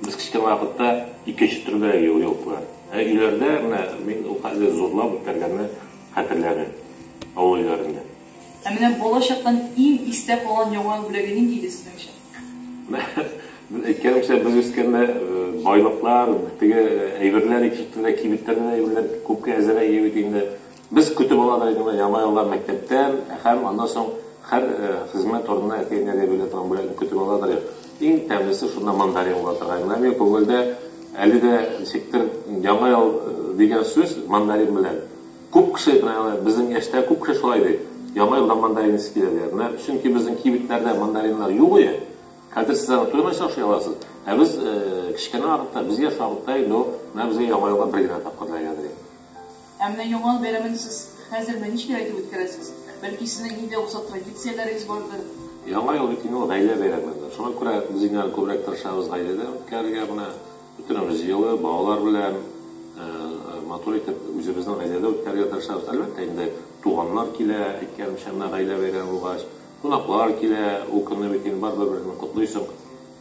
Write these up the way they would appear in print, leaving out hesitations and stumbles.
Без кечкенә вакытта икенче төрлерәк елкалар. Ә өйләрдә менә мин ул хәтле зурлап үткәргәнне хәтерләмим. Авыл өйләрендә. Ә менә бала чактан иң истә калган Яңа ел бүләге нинди иде сезнең өчен? Әйткәнемчә, без үскәндә байлыклар, теге әйберләр икенче төрле, кибетләрдә дә әйберләр күпкә әзерәк иде бит инде. Без көтеп ала идек менә Яңа еллар мәктәптән һәм аннан соң һәр хезмәт урынына әти-әниләргә бирелә торган бүләкне көтеп ала идек. Иң тәмлесе шунда мандарин була торган. Менә минем күңелдә әле дә ничектер Яңа ел дигән сүз мандарин белән. Күп кеше, менә безнең яшьтә күп кеше шулай ди. Яңа елда мандарин исе килә диләр. Менә чөнки безнең кибетләрдә мандариннар юк иде. Хәзер сез аны туйганчы ашый аласыз. Ә без кечкенә вакытта, без яшь вакытта инде ул менә безгә Яңа елга бер генә тапкыр эләгә ди. Ә менә Яңа ел бәйрәмен сез хәзер менә ничек итеп үткәрәсез? Бәлки сезнең нинди дә булса традицияләрегез бардыр? Яңа ел бит инде ул гаилә бәйрәме. Шуңа күрә без инде аны күбрәк тырышабыз гаиләдә үткәрергә. Менә бөтенебез җыелып, балалар белән матур итеп үзебезнең гаиләдә үткәрергә тырышабыз. Әлбәттә инде туганнар килә, әйткәнемчә, менә гаилә бәйрәме булгач, кунаклар килә, ул көнне бит инде бар бер-береңне котлыйсың.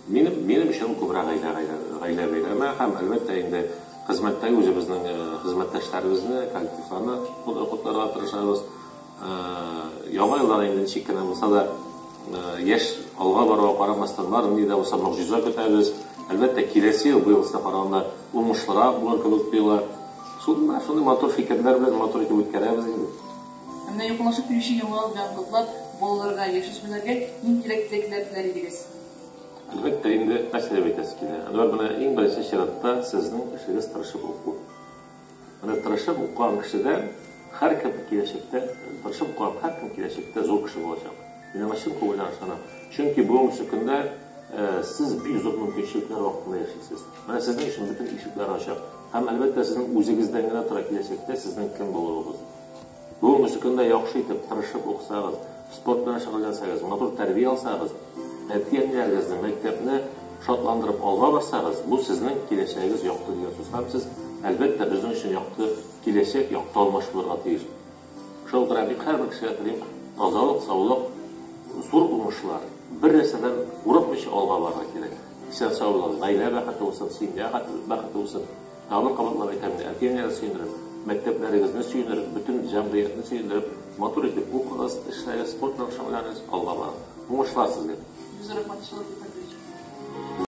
Минем, минем өчен ул күбрәк гаилә, гаилә, гаилә бәйрәме һәм, әлбәттә инде, хезмәттәге үзебезнең хезмәттәшләребезне, коллективларны котларга тырышабыз. Яңа елдан инде ничек кенә булса да, яшь алга баруга карамастан, бар нинди дә булса могҗиза көтәбез. Әлбәттә, киләсе ел быелгысына караганда уңышлырак булыр кебек тоела. Шул менә шундый матур фикерләр белән матур итеп үткәрәбез инде. Ә менә якынлашып килүче Яңа ел белән котлап, балаларга, яшүсмерләргә ниндирәк теләкләр теләр идегез? Әлбәттә инде, нәрсә дип әйтәсе килә? Әнвәр, менә иң беренче чиратта сезнең эшегез тырышып уку. Менә тырышып укыган кешедән һәркем киләчәктә, тырышып укыган һәркем киләчәктә зур кеше булачак. Мин аңа чын күңелдән ышанам. Чөнки бүгенге көндә сез бик зур мөмкинчелекләр вакытында яшисез. Менә сезнең өчен бөтен ишекләр ачык. Һәм, әлбәттә, сезнең үзегездән генә тора киләчәктә сезнең кем булуыгыз. Бүгенге көндә яхшы итеп, тырышып укысагыз, спорт белән шөгыльләнсәгез, матур тәрбия алсагыз, әти-әниләрегезне, мәктәпне шатландырып алга барсагыз, бу сезнең киләчәгегез якты дигән сүз. Һәм сез, әлбәттә, безнең өчен якты киләчәк, якты алмаш булырга тиеш. Шуңа күрә мин һәрбер кешегә телим тазалык, саулык, зур уңышлар. Бер нәрсәдән курыкмыйча алга барырга кирәк. Исән-сау булыгыз, гаилә бәхете булсын, семья бәхете булсын. Тагын бер кабатлап әйтәм, әти-әниләрне сөендереп, мәктәпләрегезне сөендереп, бөтен җәмгыятьне сөендереп, матур итеп укыгыз, эшләгез, спорт белән шөгыльләнегез, алга барыгыз. Уңышлар сезгә! Бик зур рәхмәт.